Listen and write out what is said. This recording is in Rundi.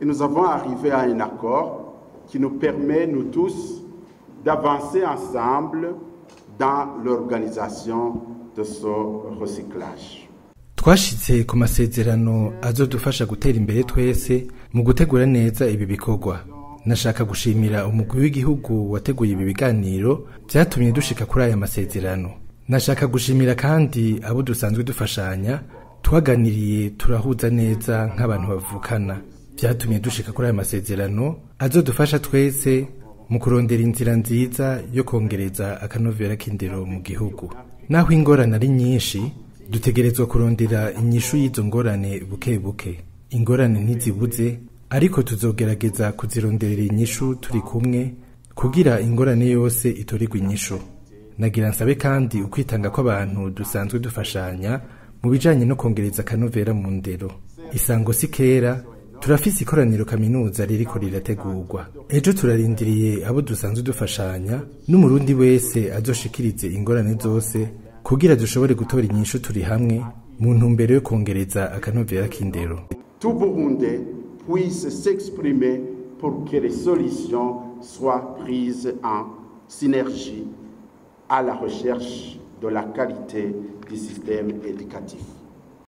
Et nous avons arrivé à un accord qui nous permet, nous tous, d'avancer ensemble dans l'organisation de ce recyclage. Twashitse ku masezerano azodufasha gutera imbere twese mu gutegura neza ibi bikorwa. Nashaka gushimira umugwi w'igihugu wateguye ibi biganiro byatumye dushika kuri aya masezerano. Nashaka gushimira kandi abo dusanzwe dufashanya, twaganiriye turahuza neza nk'abantu bavukana. Byatumye dushika kuri aya masezerano azodufasha twese mu kurondera inzira nziza yo kongereza akanovera k'indero mu gihugu. Naho ingorane ari nyinshi, dutegerezwa kurondera inyishu y'izo ngorane buke buke. Ingorane ntizibuze, ariko tuzogerageza kuzironderera inyishu turi kumwe kugira ingorane yose itorerwe inyishu. Nagira nsabe kandi ukwitanga kw'abantu dusanzwe dufashanya mu bijanye no kongereza akanovera mu ndero. Isango si kera, turafise ikoraniro kaminuza ririko rirategurwa. Ejo turarindiriye abo dusanzwe dufashanya n'Umurundi wese azoshikirize ingorane zose kugira dushobore gutora inyishu turi hamwe mu ntumbero yo kongereza akanovera k'indero. Tout Burundais puisse s'exprimer pour que les solutions soient prises en synergie à la recherche de la qualité du système éducatif.